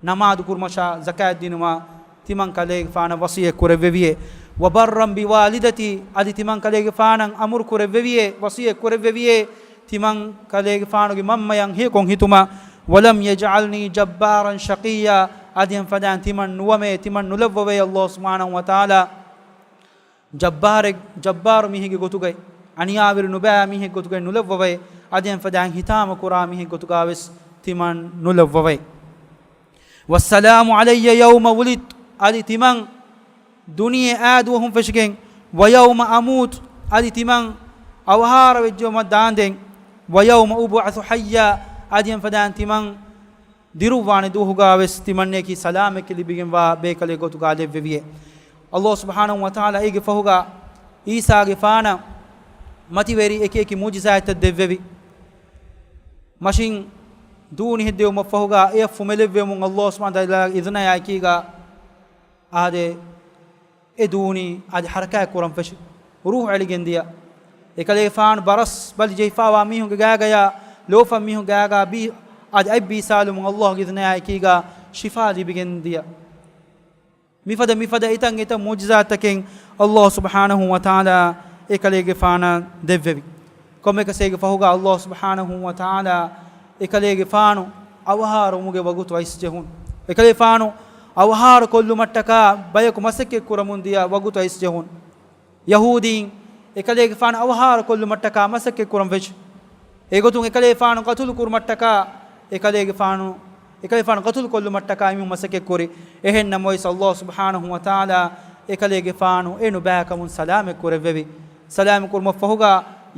ނަމާދު ކުރުމަށާ ޒަކާތް ދިނުމަށް ތިމަން ކަލޭގެފާނަށް ވަޞިއްޔަތް ކުރެއްވެވިއޭ. وبرا بوالدتي، އަދި ތިމަން ކަލޭގެފާނަށް އަމުރު ކުރެއްވެވިއޭ، ވަޞިއްޔަތް ކުރެއްވެވިއޭ، ތިމަން ކަލޭގެފާނުގެ މަންމަޔަށް ހެޔޮކޮށް ހިތުމަށް. ولم يجعلني جبارا شقيا، އަދި އެފަދައިން ތިމަން ނުވަމޭ، ތިމަން ނުލައްވަވޭ ﷲ ސުބްޙާނަހޫ ވަތަޢާލާ. ޖައްބާރެއް، ޖައްބާރު މީހެއްގެ ގޮތުގައި، އަނިޔާވެރި ނުބައި މީހެއްގެ ގޮތުގައި ނުލައްވަވައޭ، އަދި އެފަދައިން ހިތާމަ ކުރާ މީހެއްގެ ގޮތުގައިވެސް ތިމަން ނުލައްވަވައޭ. والسلام علي يوم ولدت، އަދި ތިމަން ދުނިޔެ އައި ދުވަހުން ފެށިގެން، ويوم أموت، އަދި ތިމަން އަވަހާރަވެއްޖެއުމަށް ދާންދެން، ويوم أبعث حيا، އަދި އެފަދައިން ތިމަން ދިރުއްވާނެ ދުވަހުގަވެސް ތިމަންނައަކީ ސަލާމަތް ލިބިގެންވާ ބޭކަލެއް ގޮތުގަ ލެއްވެވިއޭ. ﷲ ސުބްޙާނަހޫ ވަތަޢާލާ އޭގެ ފަހުގަ ޢީސާގެފާނަށް މަތިވެރި އެކި އެކި މުޢުޖިޒާތްތައް ދެއްވެވި. މަށިން ދޫނި ހެއްދެވުމަށްފަހުގަ އެއަށް ފުމެލެއްވެމުން ﷲ ސުބްޙާނަހޫ ވަތަޢާލާގެ އިޛުނަޔާ އެކީގަ އާދެ، އެ ދޫނި އަދި ޙަރަކާތް ކުރަން ފެށި، ރޫޙު އެޅިގެން ދިޔަ. އެކަލޭގެފާނު ބަރަސް ބަލި ޖެހިފާވާ މީހުންގެ ގާގަޔާ، ލޯފަން މީހުން ގާގާ ބީ، އަދި އަތް ބީސާލުމުން ﷲ ގެ އިޛުނަޔާ އެކީގަ ޝިފާ ލިބިގެން ދިޔަ. މިފަދަ މިފަދަ އެތަން އެތަން މުޢުޖިޒާތްތަކެއް ﷲ ސުބްޙާނަހޫ ވަތަޢާލާ އެކަލޭގެފާނަށް ދެއްވެވި. ކޮންމެއަކަސް އޭގެ ފަހުގަ ﷲ ސުބްޙާނަހޫ ވަތަޢާލާ އެކަލޭގެފާނު އަވަހާރަވުމުގެ ވަގުތު އައިސްޖެހުން. އެކަލޭފާނު އަވަހާރަ ކޮށްލުމަށްޓަކާ ބަޔަކު މަސައްކަތް ކުރަމުން ދިޔަ ވަގުތު އައިސްޖެހުން. ޔަހޫދީން އެކަލޭގެފާނު އަވަހާރަ ކޮށްލުމަށްޓަކާ މަސައްކަތް ކުރަން ފެށި. އެގޮތުން އެކަލޭފާނު ޤަތުލު ކުރުމަށްޓަކާ، އެކަލޭގެފާނު، އެކަލޭފާނު ޤަތުލު ކޮށްލުމަށްޓަކާ އެމީހުން މަސައްކަތް ކުރި. އެހެން ނަމަވެސް ﷲ ސުބްޙާނަހޫ ވަތަޢާލާ އެކަލޭގެފާނު އެ ނުބައިކަމުން ސަލާމަތް ކުރެއްވެވި. ސަލާމަތް ކުރުމަށްފަހުގަ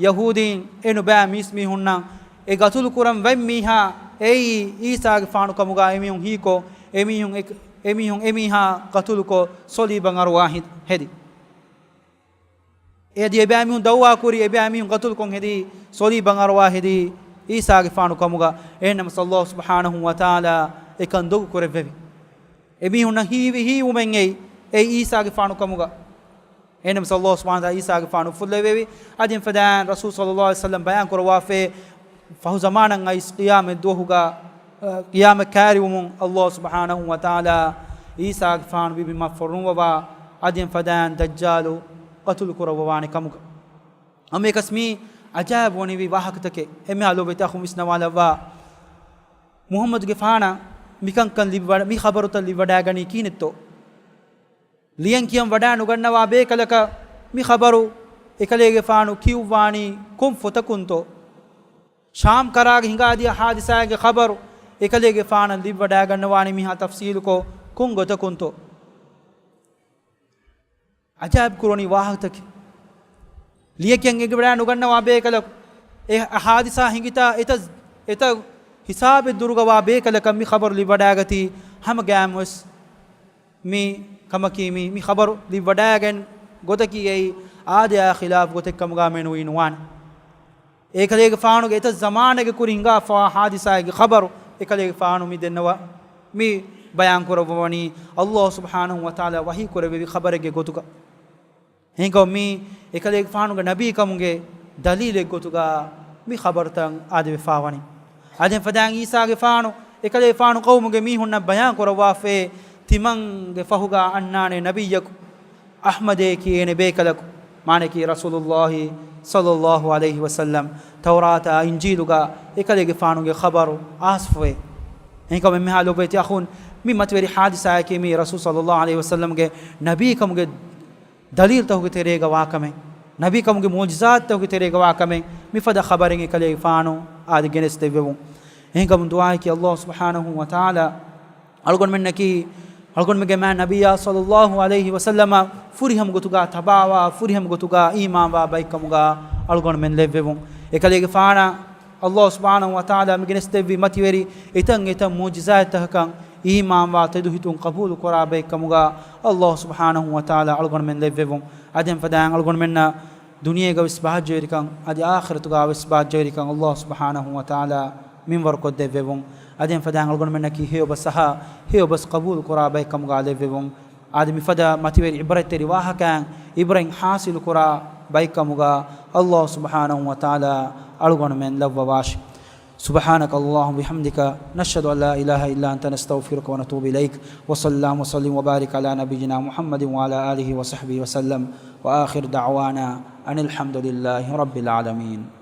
ޔަހޫދީން އެ ނުބައި މީސްމީހުންނަށް އެ ޤަތުލު ކުރަން ވަން މީހާ އެއީ ޢީސާގެފާނު ކަމުގަ އެމީހުން ހީކޮށް، އެމީހުން އެ، އެމީހުން އެމީހާ ޤަތުލުކޮށް ޞަލީބަށް އަރުވާ ހި، ހެދި. އެ އަދި އެބައިމީހުން ދައުވާ ކުރި، އެބައިމީހުން ޤަތުލުކޮށް ހެދީ، ޞަލީބަށް އަރުވާ ހެދީ ޢީސާގެފާނު ކަމުގަ. އެހެންނަމަވެސް ﷲ ސުބްޙާނަހޫ ވަތަޢާލާ އެކަން ދޮގު ކުރެއްވެވި. އެމީހުންނަށް ހީވި ހީވުމެއް އެއީ، އެއީ ޢީސާގެފާނު ކަމުގަ. އެހެންނަމަވެސް ﷲ ސުބްޙާނަހޫ ވަތަޢާލާ ޢީސާގެފާނު އުފުއްލެވި. އަދި އެފަދައިން ރަސޫލު ޞައްލައްލާހު ޢަލައިހި ވަސައްލަމް ބަޔާން ކުރައްވާފައި، ފަހު ޒަމާނަށް އައިސް ޤިޔާމަތް ދުވަހުގަ، އަ، ޤިޔާމަތް ކައިރިވުމުން ﷲ ސުބްޙާނަހޫ ވަތަޢާލާ ޢީސާގެފާނު ބިމަށް ފޮނުވަވާ، އަދި އެފަދައިން ދައްޖާލު ޤަތުލު ކުރައްވަވާނެ ކަމުގަ. އަމައެކަސް މީ ޢަޖާއިބު ވަނިވި ވާހަކަތަކެއް. އެންމެހާ ލޯބިވެތި އަޚުން ވިސްނަވާލައްވާ. މުޙައްމަދުގެފާނަށް މިކަންކަން ލިބިވަޑަ، މި ޚަބަރުތައް ލިބިވަޑައިގަނީ ކިހިނެއްތޯ؟ ލިޔަން ކިޔަން ވަޑައި ނުގަންނަވާ ބޭކަލަކަށް މި ޚަބަރު އެކަލޭގެފާނު ކިޔުއްވާނީ ކޮން ފޮތަކުންތޯ؟ ޝާމް ކަރާގެ ހިނގާދިޔަ ޙާދިސާއެއްގެ ޚަބަރު އެކަލޭގެފާނަށް ލިބިވަޑައިގަންނަވާނީ މިހާ ތަފްސީލުކޮށް ކޮން ގޮތަކުންތޯ؟ ޢަޖާއިބު ކުރަނިވި ވާހަކަތަކެއް. ލިޔަކިޔަން އެނގިވަޑައި ނުގަންނަވާ ބޭކަލަކު، އެ ޙާދިސާ ހިނގިތާ އެތައް، އެތައް ހިސާބެއް ދުރުގަވާ ބޭކަލަކަށް މި ޚަބަރު ލިބިވަޑައިގަތީ ހަމަ ގައިމުވެސް މި ކަމަކީ މި، މި ޚަބަރު ލިބިވަޑައިގެން ގޮތަކީ އެއީ އާދަޔާ ޚިލާފު ގޮތެއް ކަމުގަ މެނުވީ ނުވާނެ. އޭކަލޭގެފާނުގެ އެތައް ޒަމާނެއްގެ ކުރިން ހިނގާފަވާ ޙާދިސާއެއްގެ ޚަބަރު އެކަލޭގެފާނު މި ދެންނަވަ، މި ބަޔާން ކުރައްވަވަނީ ﷲ ސުބްޙާނަހޫ ވަތަޢާލާ ވަޙީ ކުރެއްވި ޚަބަރެއްގެ ގޮތުގަ. އެހެންކަމުން މީ އެކަލޭގެފާނުގެ ނަބީކަމުގެ ދަލީލެއް ގޮތުގަ މި ޚަބަރުތައް އާދެވިފަވާނީ. އަދި އެފަދައިން ޢީސާގެފާނު އެކަލޭގެފާނު ޤައުމުގެ މީހުންނަށް ބަޔާން ކުރައްވާފައޭ، ތިމަންގެ ފަހުގަ އަންނާނެ ނަބިއްޔަކު، އަޙްމަދޭ ކިޔޭނެ ބޭކަލަކު، މާނައަކީ ރަސޫލުﷲ ޞައްލައްލާހު ޢަލައިހި ވަސައްލަމް، ތައުރާތާ އިންޖީލުގަ އެކަލޭގެފާނުގެ ޚަބަރު އައިސްފަވޭ. އެހެންކަމުން އެންމެހާ ލޮބުވެތި އަޚުން، މި މަތިވެރި ޙާދިސާއަކީ މީ ރަސޫލު ޞައްލައްލާހު ޢަލައިހި ވަސައްލަމްގެ ނަބީކަމުގެ ދަލީލްތަކުގެ ތެރޭގަ ވާކަމެއް. ނަބީކަމުގެ މުޢުޖިޒާތްތަކުގެ ތެރޭގަ ވާ ކަމެއް މިފަދަ ޚަބަރެއް އެކަލޭގެފާނު އާދެ ގެނެސްދެއްވެވުން. އެހެންކަމުން ދުޢާއަކީ ﷲ ސުބްޙާނަހޫ ވަތަޢާލާ އަޅުގަނޑުމެންނަކީ، އަޅުގަނޑުމެންގެ މާތް ނަބިއްޔާ ޞައްލައްލާހު ޢަލައިހި ވަސައްލަމަށް ފުރިހަމަ ގޮތުގަ ތަބާވާ، ފުރިހަމަ ގޮތުގަ އީމާންވާ ބައެއްކަމުގަ އަޅުގަނޑުމެން ލެއްވެވުން. އެކަލޭގެފާނަށް ﷲ ސުބްޙާނަހޫ ވަތަޢާލާ މި ގެނެސްދެއްވި މަތިވެރި އެތައް އެތައް މުޢުޖިޒާތްތަކަކަށް އީމާންވާ ތެދުހިތުން ޤަބޫލުކުރާ ބައެއްކަމުގަ ﷲ ސުބްޙާނަހޫ ވަތަޢާލާ އަޅުގަނޑުމެން ލެއްވެވުން. އަދި އެފަދައިން އަޅުގަނޑުމެންނަށް ދުނިޔޭގަވެސް ބާއްޖަވެރިކަން، އަދި އާޚިރަތުގަވެސް ބާއްޖަވެރިކަން ﷲ ސުބްޙާނަހޫ ވަތަޢާލާ މިންވަރުކޮށްދެއްވެވުން. އަދި އެފަދައިން އަޅުގަނޑުމެންނަކީ ހެޔޮބަސް އަހާ، ހެޔޮބަސް ޤަބޫލުކުރާ ބައެއްކަމުގަ ލެއްވެވުން. އާދެ، މިފަދަ މަތިވެރި ޢިބްރަތްތެރި ވާހަކައިން ޢިބްރަތް ޙާޞިލުކުރާ ބައެއްކަމުގަ ﷲ ސުބްޙާނަހޫ ވަތަޢާލާ އަޅުގަނޑުމެން ލައްވަވާށި. سبحانك اللهم وبحمدك، نشهد أن لا إله إلا أنت، نستغفرك ونتوب إليك. وصلى اللهم وسلم وبارك على نبينا محمد وعلى آله وصحبه وسلم. وآخر دعوانا أن الحمد لله رب العالمين.